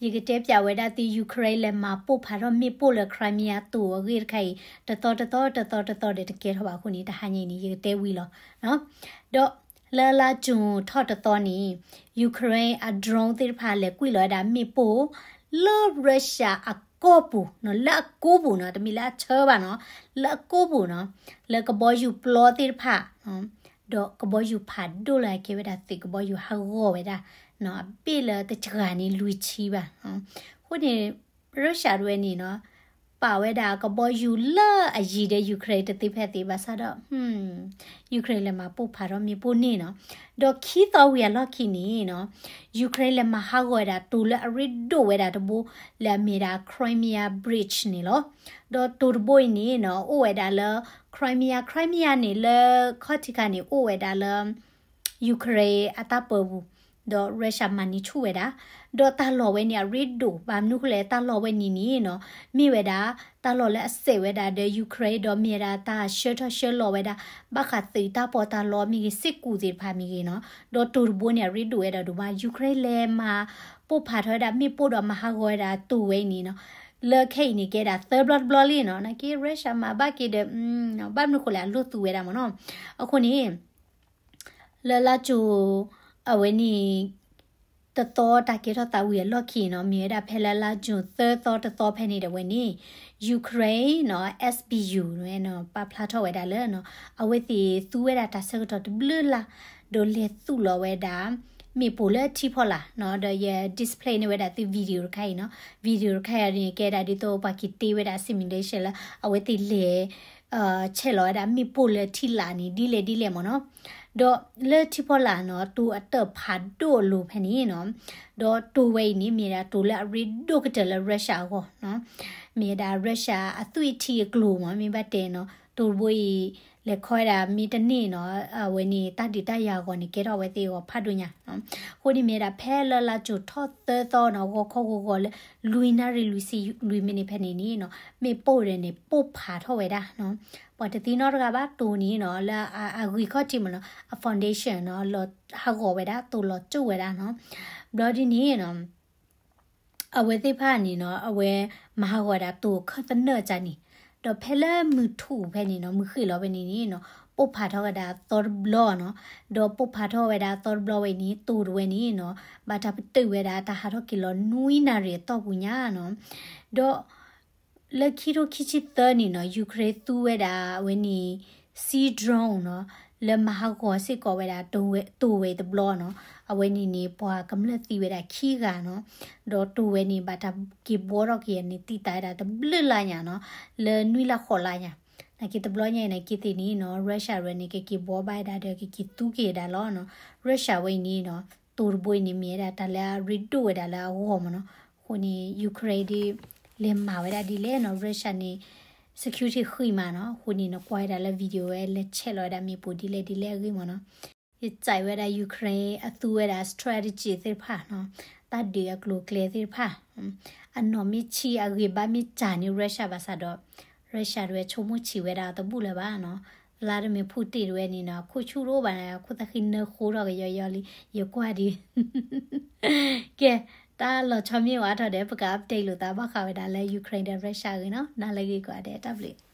ယကတဲပၠးဝဲဒၣ်သု Ukraine လဲၤမၤပိၢ်ဖးထီၣ်မ့ၣ်ပိၢ်လၢ Crimea တိၤအဂ့ၢ်တခါအံၤ တသီတသီ တသီတသီဒီးတကဲထီၣ်ဘၣ်အဃိန့ၣ် တဟါညါအံၤန့ၣ် ယကတဲဝံၤလီၤ. ဒီးလၢလါ June ထီၣ်တသီန့ၣ် Ukraine အ drone သ့ၣ်တဖၣ်လဲၤကွံာ်လီၤဝဲဒၣ်မ့ၣ်ပိၢ် လၢ Russia အကီၢ်ပူၤနီၤ, လၢအကိပူၤနီၤ, တမ့ၢ်လၢအဆၢဘၣ်နီၤ, လၢအကိပူၤနီၤ, လၢကဘီယူၤပျီသ့ၣ်တဖၣ် ဒီးကဘီယူၤဖးဒိၣ်လၢအကဲဝဲဒၣ်သုးကဘီယူၤဟးဂီၤဝဲဒၣ်နီၤ, အဘ့ၣ်လၢတစှၤန့ၣ်လွံၢ်ဆံဘၣ်. အဃိန့ၣ် Russia တဝဲန့ၣ်နီၤ ပာ်ဝဲဒၣ်ကဘီယူၤလၢအယံၤဒီး Ukraine တသ့ဖဲသ့ဘၣ်ဆၣ်ဒီး Ukraine လဲၤမၤပိၢ်ဖးထီၣ်မ့ၣ်ပိၢ်န့ၣ်နီၤ, ဒီးခံသီဝံၤအလီၢ်ခံန့ၣ်နီၤ Ukraine လဲၤမၤဟးဂီၤဝဲဒၣ်တိၤလၢအရ့ဒိၣ်ဝဲဒၣ်တဘိ လၢအမ့ၢ်ဒၣ် Crimea Bridge န့ၣ်လီၤ. ဒီးတိၤတဘိအံၤန့ၣ်နီၤ အိၣ်ဝဲဒၣ်လၢ Crimea, Crimea န့ၣ်လၢခီၣ်ထံးခါန့ၣ် အိၣ်ဝဲဒၣ်လၢ Ukraine အတၢ်ပၢပူၤ, ဒီး Russia မၤန့ၢ်ဆူၣ်ဝဲဒၣ်, ဒီးတၢ်လီၢ်ဝဲန့ၣ်အရ့ဒိၣ်, ဘၣ်မနုၤဃိလဲၣ် တၢ်လီၢ်ဝဲန့ၣ်န့ၣ်နီၤ မ့ၢ်ဝဲဒၣ် တၢ်လီၢ်လၢအစဲးဝဲဒၣ်ဒီး Ukraine ဒီးမ့ၢ်ဝဲဒၣ်တၢ်ဆှၢထီၣ်ဆှၢလီၤဝဲဒၣ် ဘၣ်ဃးသုးတၢ်ပီးတၢ်လီမ့ၢ်ဂ့ၤ စ့ၢ်ကီးသ့ၣ်တဖၣ်မ့ၢ်ဂ့ၤနီၤ, ဒီးတိၤတဘိန့ၣ်အရ့ဒိၣ်ဝဲဒၣ်ဒိၣ်မး Ukraine လဲၤမၤပိၢ်ဖးထီၣ်ဝဲဒၣ်မ့ၣ်ပိၢ်ဒီးမၤဟးဂီၤဝဲဒၣ်တိၤဝဲအံၤန့ၣ်နီၤ, လၢခဲအံၤန့ၣ်ကဲဒၣ်သၢဘျီတဘျီလံနီၤ, နာ်က့ Russia မၤဘၣ်က့ၤဒီး ဘၣ်မနုၤဃိလဲၣ် အလိၣ်သူဝဲဒၣ်မ့ၢ်နီၤ, အဃိန့ၣ် လၢလါ June အဝဲန့ၣ် တသီတၢ်ကဲထီၣ်သးဝံၤအလီၢ်ခံနီၤ မ့ၢ်ဝဲဒၣ်ဖဲလၢလါ June သၢသီတသီဖဲန့ၣ်ဒီးဝဲန့ၣ် Ukraine နီၤ S B U ဝဲနီၤ ပာ်ဖျါထီၣ်ဝဲဒၣ်လၢနီၤ အဝဲသ့ၣ်သူဝဲဒၣ်တၢ်ဆၢကတီၢ်တဘျုးလါ ဒီးလဲၤသူၣ်လီၤဝဲဒၣ် မ့ၣ်ပိၢ်လၢထံဖီလာ်နီၤ ဒီးယ display န့ၢ်ဝဲဒၣ်သု video တခါအံၤနီၤ video တခါအံၤန့ၣ် ကဲဒၣ်ဒ်သိးပှၤက့ၤတ့ဝဲဒၣ် simulation လၢအဝဲသ့ၣ်လဲၤ ဆဲးလီၤဝဲဒၣ်မ့ၣ်ပိၢ်လၢထံလာ်န့ၣ် ဒ်လဲၣ်ဒ်လဲၣ်မ့ၢ်နီၤ, ဒီးလၢထံဖီလာ်နီၤ တိၤအတၢၢ်ဖးဒိၣ်အလိၤဖဲန့ၣ်နီၤ, ဒီးတိၤဝဲအံၤန့ၣ် မ့ၢ်ဒၣ်တိၤလၢအရ့ဒိၣ်ကတၢၢ်လၢ Russia အဂီၢ်နီၤ, မ့ၢ်ဒၣ် Russia အသွံၣ်ထံအကျိၤမ့ၢ် မ့ၢ်ဘၣ်တဲနီၤ, တိၤတဘိအံၤ လဲၤခီဝဲဒၣ်မ့ၢ်တန့ၢ်နီၤ, အဝဲန့ၣ် တၢ်ဒုးတၢ်ယၤအဂီၢ်န့ၣ် ကဲထီၣ်အဝဲသ့ၣ်အဂီၢ်ဖးဒိၣ်ညါနီၤ, အဃိန့ၣ်မ့ၢ်ဒၣ်ဖဲလၢလါ June ထီၣ်သၢသီနီၤ ဂီၤခီဂီၤဂီၤလၢ လွံၢ်နၣ်ရံၣ်လွံၢ်ဆံလွံၢ်မံးနံးဖဲန့ၣ်န့ၣ်နီၤ မ့ၣ်ပိၢ်ဒီးန့ၣ် ပိၢ်ဖးထီၣ်ဝဲဒၣ်နီၤ, ပှၤတသံနီတဂၤဘၣ်တိၤန့ၣ်နီၤ လၢအဂံၢ်ခီၣ်ထံးမ့ၢ်နီၤ အ foundation နီၤ လီၤဟးဂီၤဝဲဒၣ် တိၤလီၤကၠိၣ်ဝဲဒၣ်နီၤ, ဘျီဒ်န့ၣ်နီၤ အဝဲသ့ၣ်တဖၣ်န့ၣ်နီၤ အဝဲမၤဟးဂီၤဝဲဒၣ်တိၤခၢၣ်သနၢၣ်ကန့ၣ်, ဒီးဖဲလၢမုၢ်ထူၣ်ဖဲန့ၣ်နီၤ မုၢ်ဃ့ၢ်လီၤဖဲန့ၣ်န့ၣ်နီၤ ပိၢ်ဖးထီၣ်ဝဲဒၣ်သီတဘျီနီၤ, ဒီးပိၢ်ဖးထီၣ်ဝဲဒၣ်သီတဘျီဝဲအံၤန့ၣ် တိၤတဝဲန့ၣ်နီၤ ဘၣ်တၢ်ပတုာ်ဝဲဒၣ်တၢ်ဟးထီၣ်က့ၤလီၤနွံနၣ်ရံၣ်အတီၢ်ပူၤညါနီၤ, ဒီး လၢခံထိခံဆံသၢန့ၣ်နီၤ Ukraine သူဝဲဒၣ်အဝဲန့ၣ် Sea Drone နီၤ လၢမၤဟးဂီၤစ့ၢ်ကီးဝဲဒၣ် တိၤဝဲတဘျီနီၤ, အဝဲန့ၣ်န့ၣ် ပှၤကမျၢၢ်သံဝဲဒၣ်ခံဂၤနီၤ, ဒီးတိၤဝဲန့ၣ် ဘၣ်တၢ်က့ၤဘှီထီၣ်က့ၤန့ၣ် တံာ်တာ်ဝဲဒၣ်တဘျုးလါညါနီၤ, လၢနွံလါဃိးလါညါ, နာ်က့တဘျီညါအံၤနာ်က့သ့ၣ်န့ၣ်နီၤ Russia ရဲၣ်န့ၣ် ကက့ၤဘှီဘၣ်ဝဲဒၣ်ဒီးကက့ၤသူက့ၤဝဲဒၣ်လီၤနီၤ, Russia ဝဲအံၤန့ၣ်နီၤ တိၤတဘိအံၤန့ၣ် မ့ၢ်ဝဲဒၣ်တၢ်လၢအရ့ဒိၣ်ဝဲဒၣ်လၢအဂီၢ်မ့ၢ်နီၤ, အဃိန့ၣ် Ukraine ဒ် လဲၤမၤဝဲဒၣ်ဒ်လဲၣ်နီၤ Russia န့ၣ် security ဃံမးနီၤ, အဃိန့ၣ် နကွၢ်ဝဲဒၣ်လၢ video ဝဲလဲၤဆဲးလီၤဝဲဒၣ်မ့ၣ်ပိၢ်ဒ်လဲၣ်ဒ်လဲၣ်အဂ့ၢ်မ့ၢ်နီၤ, ယစံးဝဲဒၣ် Ukraine အသူဝဲဒၣ် strategy သ့ၣ်တဖၣ်နီၤ, တၢ်ဒုးအကျိၤအကျဲသ့ၣ်တဖၣ်, အနီၢ်မ့ၢ်ဆံးအဂံၢ်ဘါမ့ၢ်စၢ်န့ၣ် Russia ဘၣ်ဆၣ်ဒီး Russia တဝဲဆိကမိၣ်ဆံးဝဲဒၣ်တဘူၣ်လၢၤဘၣ်နီၤ, Vladimir Putin တဝဲန့ၣ်နီၤ ခိၣ်ဆူၣ်တအိၣ်ဘၣ်န့ၣ် ခိၣ်သၣ်ဃံနၢဃိထီၣ်ကယီယီလံ, ယကွၢ်ဒ် ကဲ, တၢ်လီၤဆီမ့ၢ်ဝဲထီၣ်ဒီး ပက update လိာ်သးဘၣ်ဃးဝဲဒၣ်လၢ Ukraine ဒီး Russia အဂ့ၢ်နီၤ, နၤလၢဂ့ၤကိးဂၤဒဲး တၢ်ဘျုး